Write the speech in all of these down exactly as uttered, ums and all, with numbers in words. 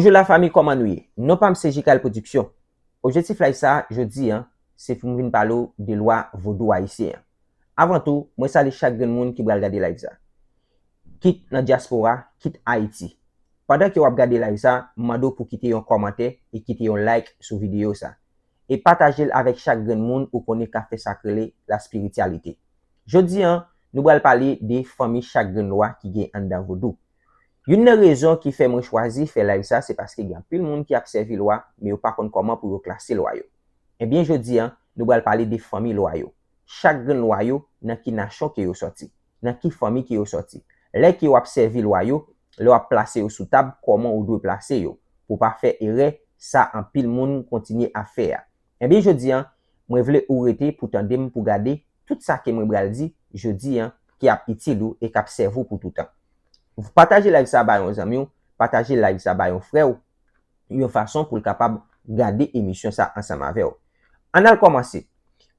Bonjou lafanmi, kòman nou ye? Non pa m se Jikal Production. Objektif live sa a jodi a, se pou m vin pale w de lwa vodou ayisyen an. Avan tou, mwen salye chak grenn moun ki pral gade live sa, kit nan dyaspora, kit Ayiti. Pandan ke w ap gade live sa, m mande w pou kite yon kòmantè e kite yon like sou videyo sa. E pataje l avèk chak grenn moun ou konnen k ap fè sa k rele laspirityalite. Jodi a, nou pral pale de fanmi chak grenn lwa ki gen anndan vodou. Youn nan rezon ki fè mwen chwazi fè live sa, se paske gen anpil moun ki ap sèvi lwa, men yo pa konn kòman pou yo klase lwa yo. Ebyen, jodi a, nou pral pale de fanmi lwa yo. Chak grenn lwa yo, nan ki nasyon ke yo sòti, nan ki fanmi ke yo sòti. Lè ke w ap sèvi lwa yo, lè w ap plase yo sou tab, kòman ou dwe plase yo, pou w pa fè erè sa anpil moun kontinye ap fè a. Ebyen, jodi a, mwen vle ou rete pou tande m, pou gade tout sa ke mwen pral di jodi a, ki ap itil ou e k ap sèvi w pou toutan. Pataje live sa ba yon zanmi w, pataje live sa ba yon frè w, yon fason pou l kapab gade emisyon sa ansanm avè w. Ann al kòmanse.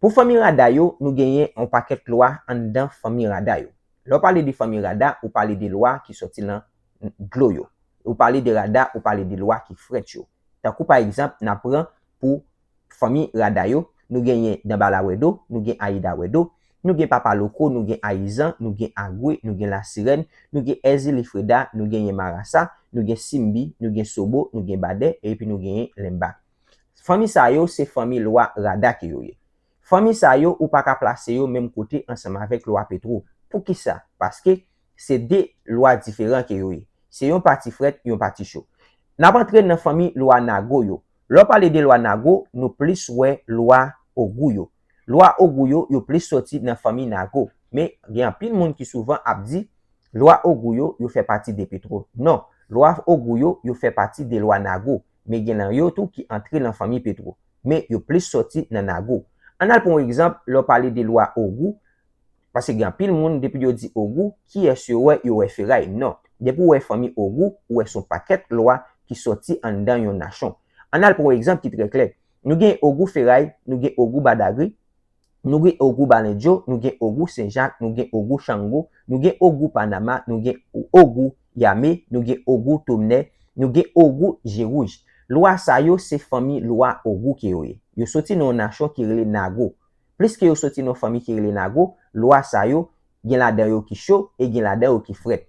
Pou fanmi Rada yo, nou genyen yon pakèt lwa anndan fanmi Rada yo. Lè w pale de fanmi Rada, ou pale de lwa ki sòti nan dlo yo. Ou pale de Rada, ou pale de lwa ki frèt yo. Tankou pa egzanp, n ap pran pou fanmi Rada yo, nou genyen Danbala Wèdo, nou gen Ayida Wèdo, nou gen Papa Loko, nou gen Ayizan, nou gen Agwe, nou gen Lasirèn, nou gen Èzili Freda, nou genyen Marasa, nou gen Simbi, nou gen Sobo, nou gen Badè, epi nou genyen Lenba. Fanmi sa yo, se fanmi lwa Rada ke yo ye. Fanmi sa yo, ou pa ka plase yo menm kote ansanm avèk lwa Petwo. Poukisa? Paske se de lwa diferan ke yo ye. Se yon pati frèt, yon pati cho. N ap antre nan fanmi lwa Nago yo. Lè w pale de lwa Nago, nou plis wè lwa Ogou yo. Lwa Ogou yo, yo plis sòti nan fanmi Nago. Men, gen anpil moun ki souvan ap di, lwa Ogou yo, yo fè pati de Petwo. Non, lwa Ogou yo, yo fè pati de lwa Nago. Men gen nan yo tou ki antre nan fanmi Petwo. Men yo plis sòti nan Nago. Ann al pran yon egzanp, lè w pale de lwa Ogou, paske gen anpil moun, depi yo di Ogou, kiyès yo wè? Yo wè feray. Non. Depi w wè fanmi Ogou, ou wè se yon pakèt lwa ki sòti anndan yon nasyon. Ann al pran yon egzanp ki trè klè. Nou gen Ogou Feray, nou gen Ogou Badagri, nou gen Ogou Balendyo, nou gen Ogou Senjak, nou gen Ogou Chango, nou gen Ogou Panama, nou gen Ogou Yame, nou gen Ogou Tomnè, nou gen Ogou Je Wouj. Lwa sa yo se fanmi lwa Ogou ke yo ye. Yo soti nan yon nasyon ki rele Nago. Pliske yo soti nan yon fanmi ki rele Nago, lwa sa yo, gen ladan yo ki cho e gen ladan yo ki frèt.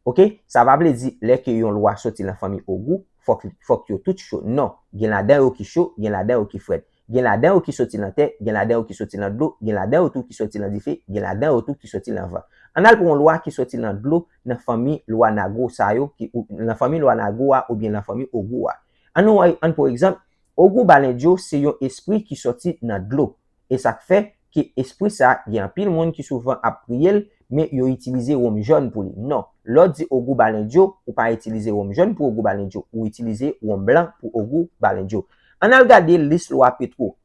Oke? Sa pa vle di lè ke yon lwa soti nan fanmi Ogou, fòk, fòk yo tout cho. Non. Gen ladan yo ki cho, gen ladan yo ki frèt. Gen ladan yo ki soti nan tè, gen ladan yo ki soti nan dlo, gen ladan yo tou ki soti nan dife, gen ladan yo tou ki soti nan van. Ann al pran yon lwa ki soti nan dlo nan fanmi lwa Nago sa yo, ki, ou, nan fanmi lwa Nago a oubyen nan fanmi Ogou a. Ann nou, ann pran egzanp, Ogou Balendyo se yon espri ki sòti nan dlo. E sa k fè ke espri sa, gen anpil moun ki souvan ap priye l, men yo itilize wonm jòn pou li. Non, lè w di Ogou Balendyo, ou pa itilize wonm jòn pou Ogou Balendyo, ou itilize wonm blan pou Ogou Balendyo. Ann al gade lis lwa Petwo.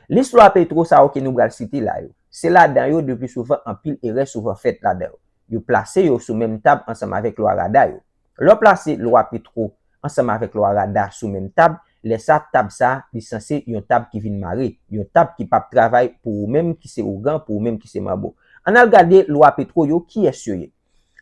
Lis lwa Petwo sa yo ke nou pral site la yo, se ladan yo depi souvan anpil erè souvan fèt ladan yo. Yo plase yo sou menm tab ansanm avèk lwa Rada yo. Lè w plase lwa Petwo ansanm avèk lwa Rada sou menm tab, lè sa tab sa li sanse yon tab ki vin mare, yon tab ki p ap travay pou ou menm ki se ougan, pou ou menm ki se manbo. Ann al gade lwa Petwo yo, kiyès yo ye?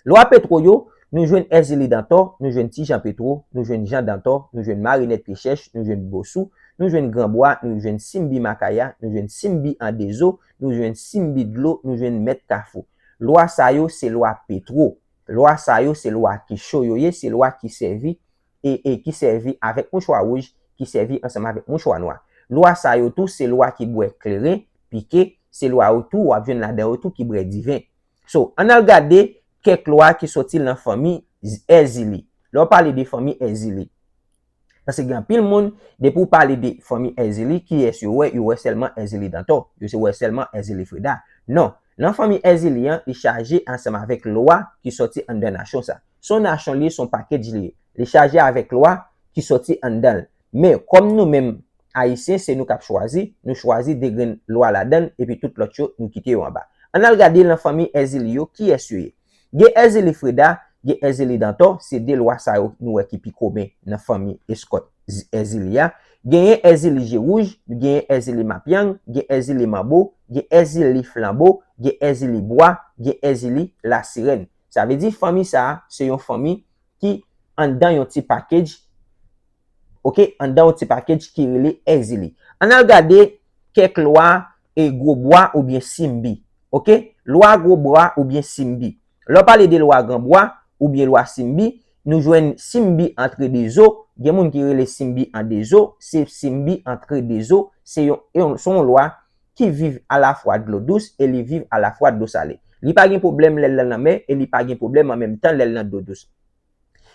Lwa Petwo yo, nou jwenn Èzili Dantò, nou jwenn Ti Jan Petwo, nou jwenn Jan Dantò, nou jwenn Marinèt Pye Chèch, nou jwenn Bosou, nou jwenn Granbwa, nou jwenn Simbi Makaya, nou jwenn Simbi Andezo, nou jwenn Simbi Dlo, nou jwenn Mèt Kafou. Lwa sa yo se lwa Petwo. Lwa sa yo se lwa ki cho yo ye, se lwa ki sèvi e, e ki sèvi avèk mouchwa wouj, ki sèvi ansanm avèk mouchwa nwa. Lwa sa yo tou se lwa ki bwè kleren, pike, se lwa yo tou w ap jwenn ladan yo tou ki bwè diven. So, ann al gade kèk lwa ki sòti nan fanmi Èzili. Lè w pale de fanmi Èzili, paske gen anpil moun, depi w pale de fanmi Èzili, kiyès yo wè? Yo wè sèlman Èzili Dantò, yo se wè sèlman Èzili Freda. Non, nan fanmi Èzili an, li chaje ansanm avèk lwa ki sòti anndan nasyon sa. Se yon nasyon li ye, se yon pakèt li ye. Li chaje avèk lwa ki sòti anndan l. Men, kòm nou menm, Ayisyen, se nou k ap chwazi, nou chwazi de grenn lwa ladan l, epi tout lòt yo, nou kite yo anba. Ann al gade nan fanmi Èzili yo, kiyès yo ye? Gen Èzili Freda, gen Èzili Dantò, se de lwa sa yo nou wè ki pi komen nan fanmi Eskòt Èzili a. Genyen Èzili Je Wouj, genyen Èzili Mapyang, gen Èzili Manbo, gen Èzili Flanbo, gen Èzili Bwa, gen Èzili Lasirèn. Sa vle di fanmi sa a, se yon fanmi ki anndan yon ti package Ok, anndan yon ti package ki rele Èzili. Ann al gade kèk lwa e gwo bwa oubyen simbi. Ok, lwa gwo bwa oubyen simbi. Lè w pale de lwa gran bwa oubyen lwa simbi, nou jwenn simbi antre de zo. Gen moun ki rele simbi an de zo, se simbi antre de zo, se yon, yon, se yon lwa ki viv alafwa dlo dous e li viv alafwa dlo sale. Li pa gen pwoblèm lè l nan lanmè e li pa gen pwoblèm an menm tan lè l nan dlo dous.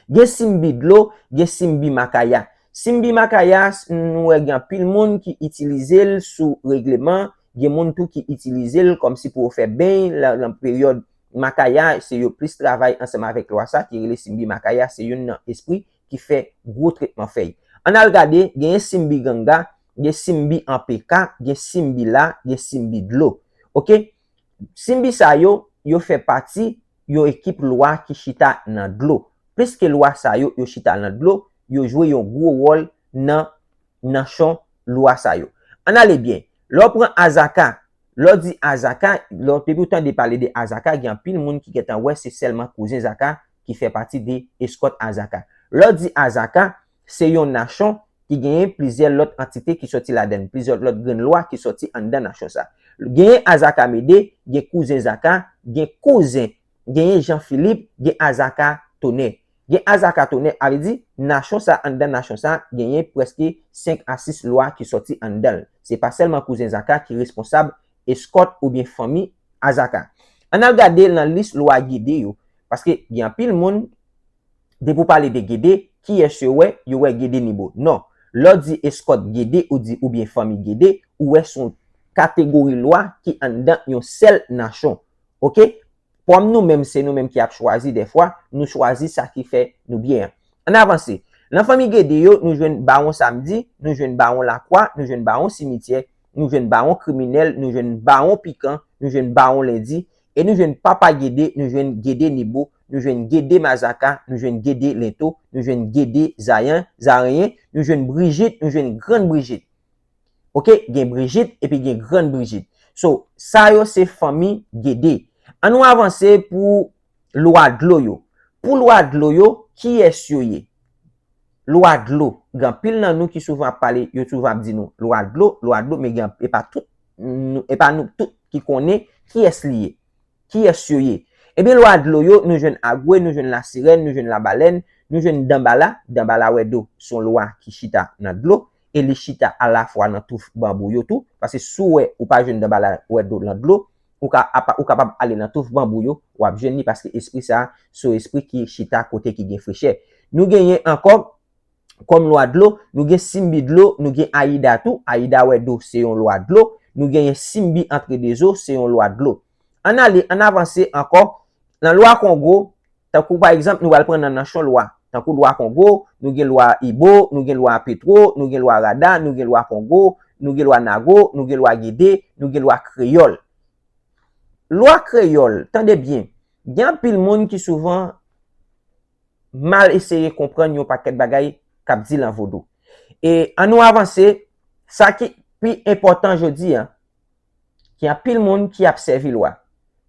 Gen simbi dlo, gen simbi makaya. Simbi makaya, nou wè gen anpil moun ki itilize l sou regleman, gen moun tou ki itilize l kòmsi pou yo fè beny lan, lan peryòd makaya, se yo plis travay ansanm avèk lwa sa ki rele simbi makaya, se youn nan espri ki fè gwo tretman fèy. Ann al gade, genyen simbi ganga, gen simbi anpeka, gen simbi la, gen simbi dlo. Ok? Simbi sa yo, yo fè pati yon ekip lwa ki chita nan dlo. Pliske lwa sa yo, yo chita nan dlo, yo jwe yon gwo wòl nan nanchon lwa sa yo. Ann ale byen. Lè w pran azaka, lè w di azaka, lè w, depi w tande pale de azaka, gen anpil moun ki gentan wè se sèlman kouzen zaka ki fè pati de eskòt azaka. Lè w di azaka, se yon nanchon ki genyen plizyè lòt antite ki sòti ladan l, plizyè lòt grenn lwa ki sòti anndan nanchon sa. Genyen azaka mede, gen kouzen zaka, gen kouzen, genyen jan filip, gen azaka tonè. Gen azaka tonè, a vle di, nanchon sa, anndan nanchon sa, genyen prèske senk a sis lwa ki sòti anndan l. Se pa sèlman kouzen zaka ki responsab eskòt oubyen fanmi azaka. Ann al gade nan lis lwa gede yo, paske gen anpil moun, depi w pale de gede, kiyès yo wè? Yo wè gede nibo. Non. Lè w di eskòt gede, ou di oubyen fanmi gede, ou wè se yon kategori lwa ki anndan yon sèl nanchon. Ok? Kòm nou menm, se nou menm ki ap chwazi dèfwa, nou chwazi sa ki fè nou byen an. Ann avanse. Nan fanmi gede yo, nou jwenn bawon samdi, nou jwenn bawon lakwa, nou jwenn bawon simityè, nou jwenn bawon kriminèl, nou jwenn bawon pikan, nou jwenn bawon lendi, e nou jwenn papa gede, nou jwenn gede nibo, nou jwenn gede mazaka, nou jwenn gede lento, nou jwenn gede zayan, zarenyen, nou jwenn brijit, nou jwenn grann brijit. Ok, gen brijit epi gen grann brijit. So, sa yo se fanmi gede. Ann nou avanse pou lwa dlo yo. Pou lwa dlo yo, kiyès yo ye? Lwa dlo. Gen anpil nan nou ki souvan ap pale, yo souvan ap di nou lwa dlo, lwa dlo, men gen, e pa tout, nou, e pa nou tout ki konnen kiyès li ye. Kiyès yo ye? Ebyen, lwa dlo yo, nou jwenn agwe, nou jwenn lasirèn, nou jwenn labalèn, nou jwenn danbala. Danbala wè do, se yon lwa ki chita nan dlo, e li chita alafwa nan touf banbou yo tou, paske si w wè ou pa jwenn danbala wè do nan dlo, ou ka, apa, ou kapab ale nan touf banbou yo, w ap jwenn li, paske espri sa, se yon espri ki chita kote ki gen frechè. Nou genyen ankò, kòm lwa dlo, nou gen simbi dlo, nou gen ayida tou. Ayida wè do, se yon lwa dlo. Nou genyen simbi antre de zo, se yon lwa dlo. Ann ale, ann avanse ankò. Nan lwa Kongo, tankou pa egzanp, nou pral pran nan nanchon lwa. Tankou lwa Kongo, nou gen lwa Ibo, nou gen lwa Petwo, nou gen lwa Rada, nou gen lwa Kongo, nou gen lwa Nago, nou gen lwa Gede, nou gen lwa Kreyòl. Lwa Kreyòl, tande byen, gen anpil moun ki souvan mal eseye konprann yon pakèt bagay k ap di lan vodou. E ann nou avanse, sa ki pi enpòtan jodi a, gen anpil moun ki ap sèvi lwa,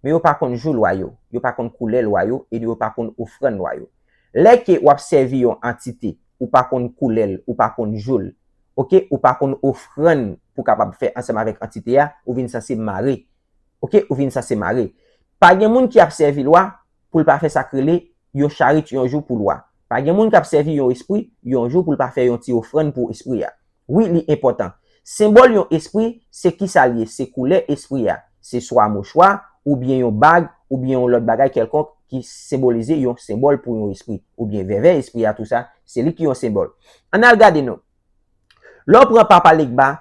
men yo pa konn jou lwa yo, yo pa konn koulè lwa yo, e yo pa konn ofrann lwa yo. Lè ke w ap sèvi yon antite, ou pa konn koulè l, ou pa konn jou l, ok, ou pa konn ofrann pou kapab fè ansanm avèk antite a, ou vin sanse mare. Ok, ou vin sanse mare. Pa gen moun ki ap sèvi lwa pou l pa fè sa k rele yon charit yon jou pou lwa. Pa gen moun k ap sèvi yon espri yon jou pou l pa fè yon ti ofrann pou espri a. Wi, li enpòtan. Senbòl yon espri, se ki sa l ye? Se koulè espri a. Se swa mouchwa, oubyen yon bag, oubyen yon lòt bagay kèlkonk ki senbolize yon senbòl pou yon espri. Oubyen vèvè espri a, tou sa, se li ki yon senbòl. Ann al gade non. Lè w pran Papa Legba,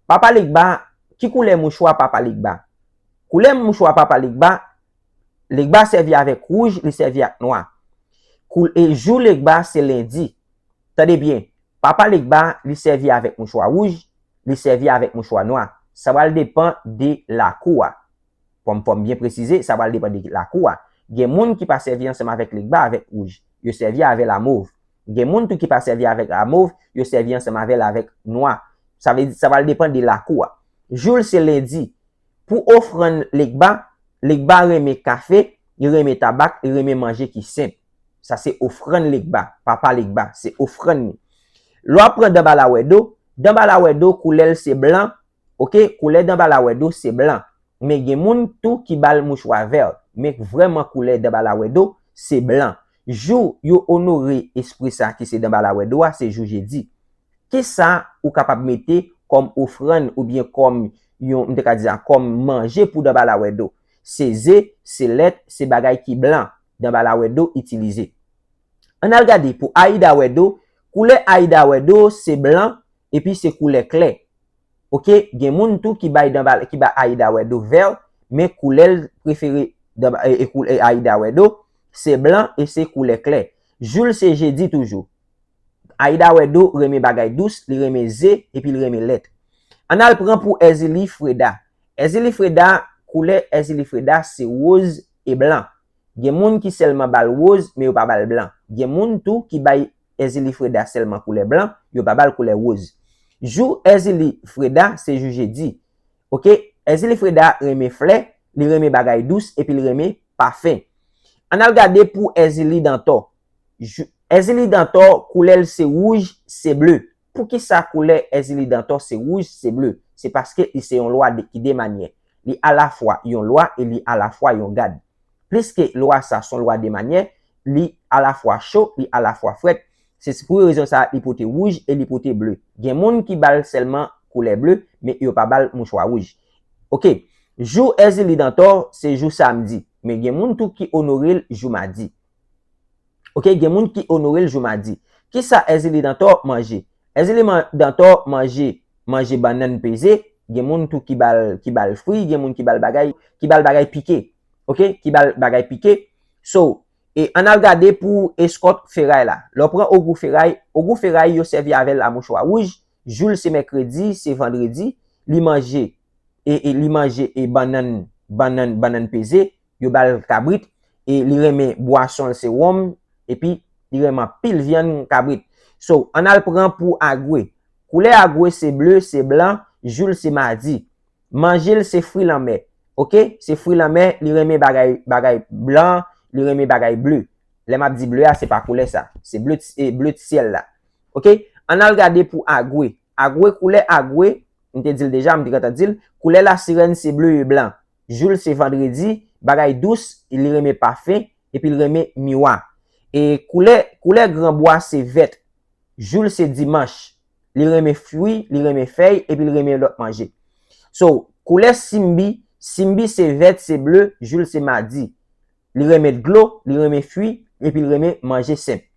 Papa Legba, ki koulè mouchwa Papa Legba? Koulè mouchwa Papa Legba, Legba sèvi avèk wouj, li sèvi ak nwa. Kou-, e jou Legba se lendi. Tande byen, Papa Legba, li sèvi avèk mouchwa wouj, li sèvi avèk mouchwa nwa. Sa pral depann de lakou a. Fò m, fò m byen presize, sa pral depann de lakou a. Gen moun ki pa sèvi ansanm avèk Legba avèk wouj. Yo sèvi avè l a mov. Gen moun tou ki pa sèvi avèk a mov, yo sèvi ansanm avè l avèk nwa. Sa vle di, sa pral depann de lakou a. Jou l se lendi. Pou ofrann Legba, Legba renmen kafe, li renmen tabak, li renmen manje ki senp. Sa se ofrann Legba, Papa Legba, se ofrann li. Lè w ap pran danbalawèdo, danbalawèdo koulè l se blan, oke, koulè danbalawèdo se blan. Men gen moun tou ki ba l mouchwa vè, men vrèman koulè danbalawèdo se blan. Jou yo onore espri sa ki se danbalawèdo a, se jou jedi. Kisa ou kapab mete kòm ofrann oubyen kòm yon, m te ka di sa, kòm manje pou danbalawèdo? Se ze, se lèt, se bagay ki blan danbalawèdo itilize. Ann al gade pou ayidawèdo, koulè ayidawèdo se blan epi se koulè klè. Oke, gen moun tou ki bay danbal, ki bay ayidawèdo vè, men koulè l prefere danba, e, e, koulè ayidawèdo se blan e se koulè klè. Jou l se jedi toujou. Ayidawèdo renmen bagay dous, li renmen ze epi li renmen lèt. Ann al pran pou Èzili Freda. Èzili Freda, koulè Èzili Freda se woz e blan. Gen moun ki sèlman ba l woz, men yo pa ba l blan. Gen moun tou ki bay Èzili Freda sèlman koulè blan, yo pa ba l koulè woz. Jou Èzili Freda se jou jedi. Oke, Èzili Freda renmen flè, li renmen bagay dous epi li renmen pafen. Ann al gade pou Èzili Dantò. Èzili Dantò, koulè l se wouj, se ble. Poukisa koulè Èzili Dantò se wouj, se ble? Se paske li se yon lwa de, ki de manyè. Li alafwa yon lwa e li alafwa yon gad. Pliske lwa sa se yon lwa de manyè, li alafwa cho, li alafwa frèt. Se pou rezon sa li pote wouj e li pote ble. Gen moun ki ba l sèlman koulè ble, men yo pa ba l mouchwa wouj. Oke, jou Èzili Dantò se jou samdi, men gen moun tou ki onore l jou madi. Oke, gen moun ki onore l jou madi. Kisa Èzili Dantò manje? Èzili Dantò manje, manje bannann peze, gen moun tou ki ba l, ki ba l fri, gen moun ki ba l bagay, ki ba l bagay pike. Oke, ki ba l bagay pike. So, e ann al gade pou eskòt feray la. Lè w pran ogou feray, ogou feray yo sèvi avè l a mouchwa wouj, jou l se mèkredi, se vandredi, li manje, e, e li manje e bannann, bannann, bannann peze, yo ba l kabrit, e li renmen bwason l se wonm, epi li renmen anpil vyann kabrit. So, ann al pran pou agwe. Koulè agwe se ble, se blan, jou l se madi. Manje l se fwi lanmè. Oke? Se fwi lanmè, li renmen bagay, bagay blan, li renmen bagay ble. Lè m ap di ble a, se pa koulè sa. Se ble, e, ble syèl la. Oke? Ann al gade pou agwe. Agwe, koulè agwe, m te di l deja, m te gentan di l, koulè lasirèn se ble e blan. Jou l se vandredi, bagay dous, li renmen pafen, epi l renmen miwa. E koulè, koulè granbwa se vèt. Jou l se dimanch. Li renmen fwi, li renmen fèy, epi l renmen lòt manje. So, koulè simbi, simbi se vèt, se ble, jou l se madi. Li renmen dlo, li renmen fwi, epi l renmen manje senp.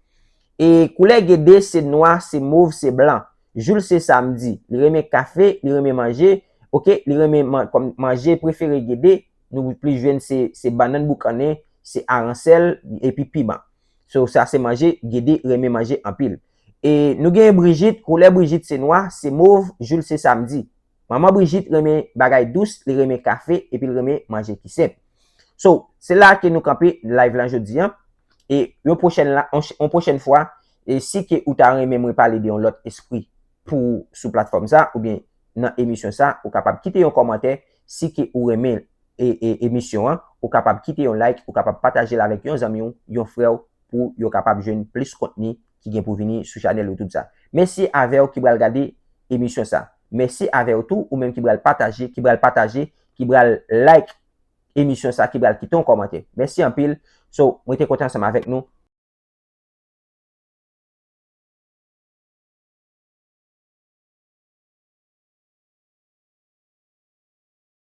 E koulè gede se nwa, se mov, se blan. Jou l se samdi. Li renmen kafe, li renmen manje. Oke, li renmen man-, kòm manje prefere gede, nou plis jwenn se, se bannann boukannen, se aransèl, epi piman. So, sa se manje, gede renmen manje anpil. E nou gen Brijit, koulè Brijit se nwa, se mov, jou l se samdi. Manman Brijit renmen bagay dous, li renmen kafe, epi l renmen manje ki senp. So, se la ke nou kanpe live lan jodi an. E yon pwochèn la, yon, yon pwochèn fwa, e si ke ou ta renmen mwen pale de yon lòt espri pou sou platfòm sa, oubyen nan emisyon sa, ou kapab kite yon kòmantè. Si ke ou renmen e, e, emisyon an, ou kapab kite yon like, ou kapab pataje l avèk yon zanmi w, yon frè w, pou yo kapab jwenn plis kontni ki gen pou vini sou chanèl YouTube sa. Mèsi avè w ki pral gade emisyon sa. Mèsi avè w tou, ou menm ki pral pataje, ki pral pataje, ki pral like emisyon sa, ki pral kite yon kòmantè. Mèsi anpil. So, mwen te kontan ansanm avèk nou.